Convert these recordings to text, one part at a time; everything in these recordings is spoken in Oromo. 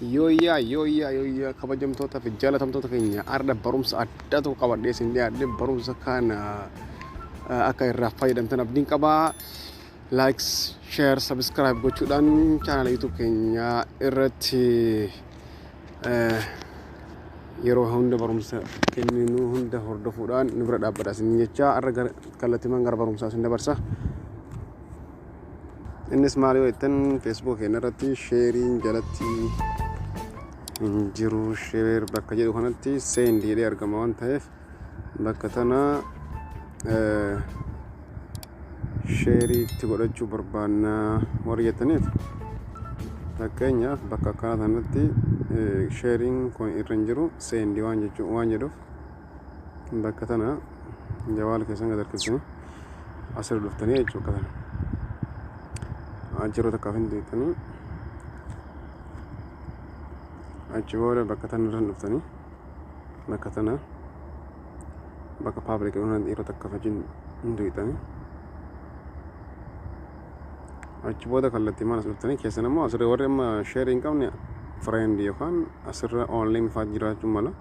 Yooyyaa yooyyaa yooyyaa, kabajamtoota fi jaalatamtoota keenya, arda barumsa addaa tokko qabadhee isin dhiyaadhe. Barumsa kana akka irraa fayyadamtan abdiin qabaa. Likes, share, subscribe gochuudhaan chaanala YouTube keenya irratti yeroo hunda barumsa kenninu hunda hordofuudhaan nu bira dhaabbadha isin jecha, arra kallattiimaan gara barumsaa isin dabarsa. Innis maal yoo jettan, Facebook keenya irratti shareiin jalatti hin jiru. Share bakka jedhu kanatti send jedhee argama waan ta'eef, bakka tana share itti godhachuu barbaanna warri jettaniif, fakkeenyaaf bakka akkana kanatti shareiin kun irra hin jiru, send waan jechuu waan jedhuuf, bakka tana jawaala keessan gad harkiftanii asirra dhuftanii jechuu, akka tana achirra takkaaf hin tuqxanii, achi booda bakka tana irra dhuftanii, bakka tana bakka public yeroo takkaaf achi hin tuqxanii, achi booda kallattii maal as dhuftanii keessan immoo asirra warri amma share hin qabne friend yookaan asirra online fa'aa jiraachuu mala,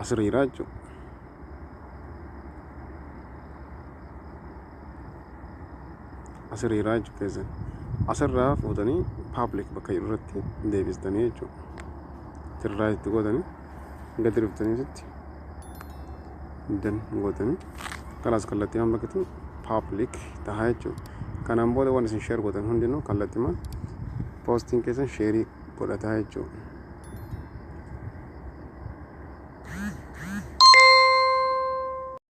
asirra jira jechuudha. Asirra jira jechuudha. Keessan asirraa fuutanii public bakka jedhu irratti deebistanii jechuudha. Sirraa itti gootanii gadi dhuftanii asitti dan gootanii kalaas kallattii waan bakkitu public tahaa jechuudha. Kanaan booda waan isin share gootan hundinuu kallattiimaan postiin keessan share godhataa jechuudha.